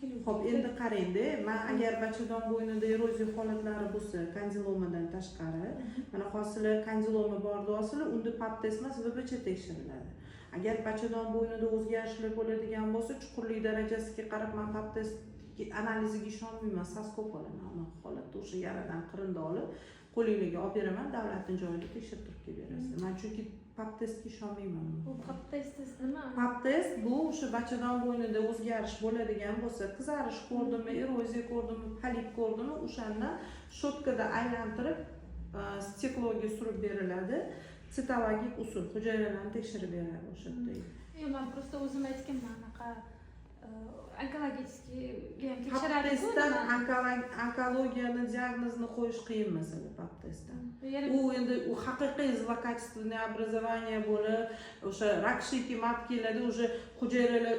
Keluvdi. Ho'p, endi qarangda, man agar bachadon bo'ynida eroziya holatlari bo'lsa, kondilomadan tashqari, mana hozir sizlar kondiloma bor deyapsizlar, unda pap test emas, ВБЧ tekshiriladi. Agar bachadon bo'ynida o'zgarishlar bo'ladigan bo'lsa, chuqurlik darajasiga qarab, man pap test analiziga ishonmayman, соскоб olaman. Unaqa holatda o'sha yaradan qirindi olib, qo'linglarga olib beraman, davlatni joyida tekshirtirib kelib berasizlar. Man chunki pap testga ishonmayman. Bu pap test nima? Pap test bu o'sha bachadon bo'ynida o'zgarish bo'ladigan bo'lsa, qizarish ko'rdimi, eroziya ko'rdimi, polip ko'rdimi, o'shandan щётка da aylantirib, стекло ga surib beriladi. Sitologik usul, hujayralarni tekshirib beradi o'sha yerda. Yo'q, man просто o'zim aytganman, anaqa онкологический ham Pap tekshiradi-ku. testdan Nima? Onkologiyani diagnozini qo'yish qiyin masala pap testdan. Yana U endi u haqiqiy злокачественное образование bo'lib, o'sha рак шейки матки larda уже hujayralar